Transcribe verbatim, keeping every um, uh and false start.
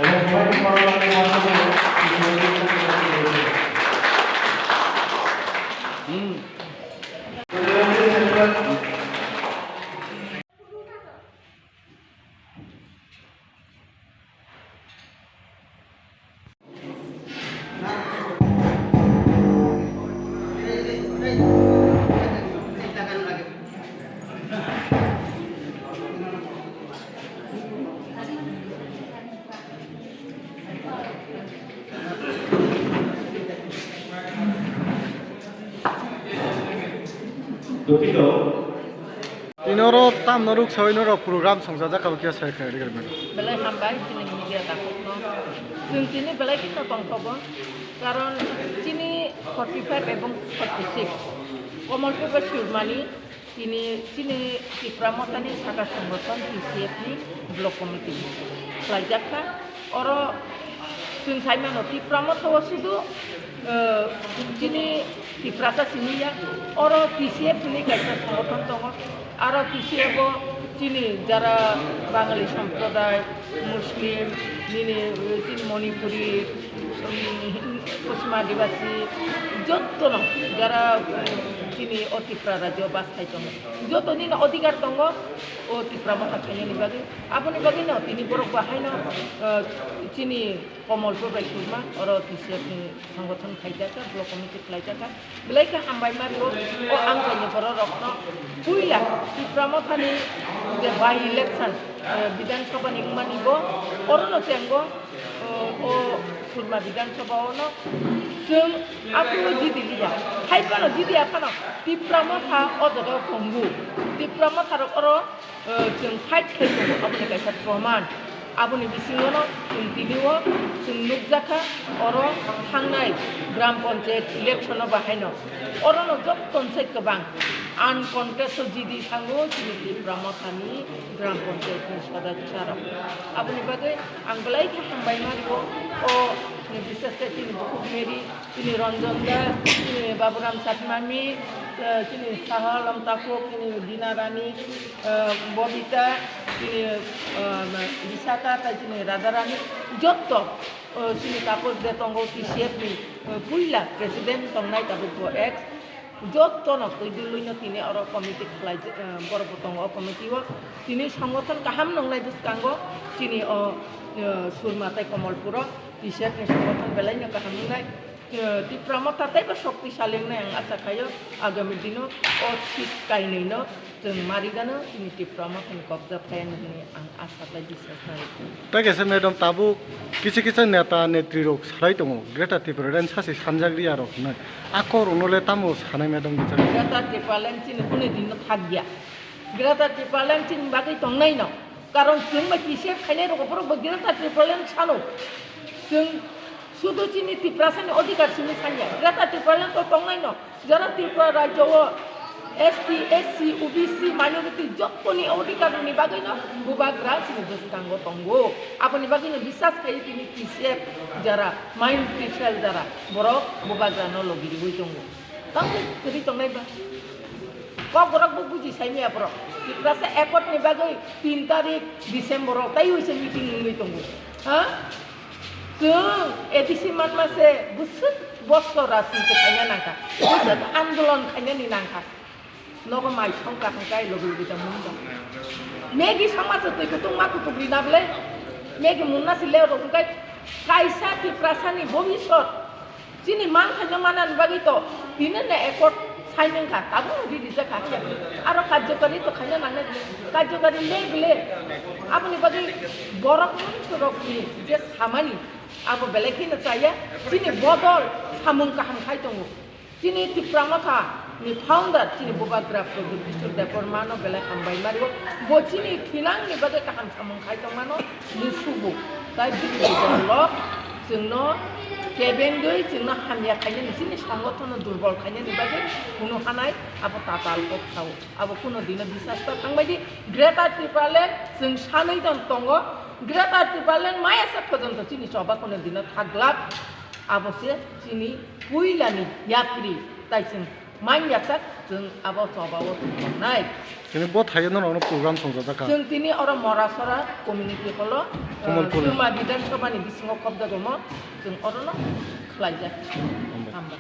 এবং সবাইকে ভালো লাগলে মাধ্যমে কিছু কিছু কিছু কিছু। হুম। দুঃখিত। Tini oro tamno ruk sawi norok program songchajak kabo khe sai khe rwgwrwkmani. Belai hambai chini media dakhokno. Chwng tini belai kheno tongthogo. Karon chini forty five ebong forty six Komolpur bai swrwngmani tini chini Tipra Mothani saka songgothon T C F ni block committee khlaijak kha. Oro chwng sai mano, Tipra Motha o sudu, eh, chini Tiprasa simi ya. Oro T C F hinwi kaisa songgothon tongo. Aro T C F o chini jara Bangali somproday, Muslim, nini, eh, chini Manipuri, um, Poschim Adibasi, jottono jara, um, chini o Tripura rajyo o bas khai tongo. Joto nini odhikar tongo o Tipra Motha khainani bagwi. Aboni bagwino tini borok bo haino, eh, chini Komolpur bai kwrwngma, oro T C F ni songgothon khaijak kha, block committee khlaijak kha. Belai khe hambai ma rio o amchaini borok rokno. Puila Tipra Mothani je by election, eh, Bidhan Sabha ni wngmani bo, orono chengo, eh, o Surma Bidhan Sabha ono chwng aphuru jidi liya. Hai phano jidi ya phano Tipra Motha o jaga o tongo. Tipra Motha rok oro eh, chwng fight khai tongo, aboni kaisa proman. Aboni bisingono chwng tini o chwng nukjakha, oro thangnai gram panchayat election o bahaino. Orono joto tonse kwbang uncontest o jidi thango chini Tipra Mothani gram panchayat ni sodacha rok. Aboni bagwi ang belai khe hambai ma rio o, bishesh khe chini bukhuk Mary, chini Ranjan da, chini Baburam Chatmami, eh, chini Saha Alam Takhuk, chini Dina Rani, eh, Bobita, chini, eh, Bisaka, tai chini Radha Rani, jotto, eh, chini tabuk je tongo T C F ni, eh, puila president tongnai tabuk bo ex, jottono twi dulwino tini oro committee khlai, eh, borok bo tongo o committee o. Tini songgothon kaham nongnai bwskango chini o, eh, Surma tai Komolpuro T C F ni songgothon belaino kaham wngnai. Eh, Tipra Motha teibo shoktisali wngnai ang asa khaio, agami dino o seat kainwino chwng marigano chini Tipra Mothani kobja phaiani hwnwi ang asa bai biswas nai. Tei kaisa madam, tabuk kisa kisa neta netri rok salai tongo, Greater Tipraland sachi sanjak riyarok hwnwi. A kok rokno le tamo sanai madam, bichar? Greater Tipraland chini kunu din no thak ya. Greater Tipraland chini bagwi tongnai no. Karon chwng bai T C F khainai rok borok bo Greater Tipraland sano. Chwng sudu chini Tiprasa ni odhikar simi sanya. Greater Tipraland to tongnai no. Jara Tripura rajyo o S T, S C, O B C, minority jottoni odhikar ni bagwi no bubagra chini bwskango tongo. Aboni bagwi no biswas khai tini T C F jara minority cell jara borok bubagra no logi riwi tongo. Tamo kwrwi tongnai ba? Kok borok bo buji sai maya borok. Tiprasa accord ni bagwi tin tarik December o tai uise meeting wngwi tongo. Ha? Chwng A D C manma se bwswk bosor rajniti khaina nangkha. Bwswk andolon khainani nangkha. Nogo mai songkha hwnkhe logi logi tongmani ba. Megi songma se twi kutung ma kutuk rina bwle. Megi munna se le rok hwnkhe kaisa Tiprasa ni bobisot. Chini mangkhaino manani bagwi to tini ne accord sign wngkha, tabuk riri jakha khe. Aro karjokari to khaina nangnai bwle, karjokari le bwle. Aboni bagwi borok manthokrokni je samani, abo belai kheno chaya, chini bodol samung kaham khai tongo. Chini Tipra Motha ni founder, chini Bubagra Pradyot Kishore Debbarma no belai hambai mario. Bo chini thinangni bagwi kaham samung khai tongmano. Musugo, tai bini bidal rok chwngno kebengwi chwngno hamya khainani, chini songothono durbol khainani bagwi hwnwi hanai abo tatal kok sao. Abo kuno dino biswas ta thangbaidi, Greater Tipraland chwng sanwi tong tongo, Greater Tipraland maya sak porjonto chini choba kuno dino thaglak, abo se chini puilani yapri, tai chwng Manya tak chwng abo choba o tongkha nai. Tini bo thaio norokno program songjak kha. Chwng tini oro Morasora community hall o, Kamalpur. Chwngma Bidhan Sabha ni bisingo khobjagamo chwng orono khlaijak. Hambai. Hambai.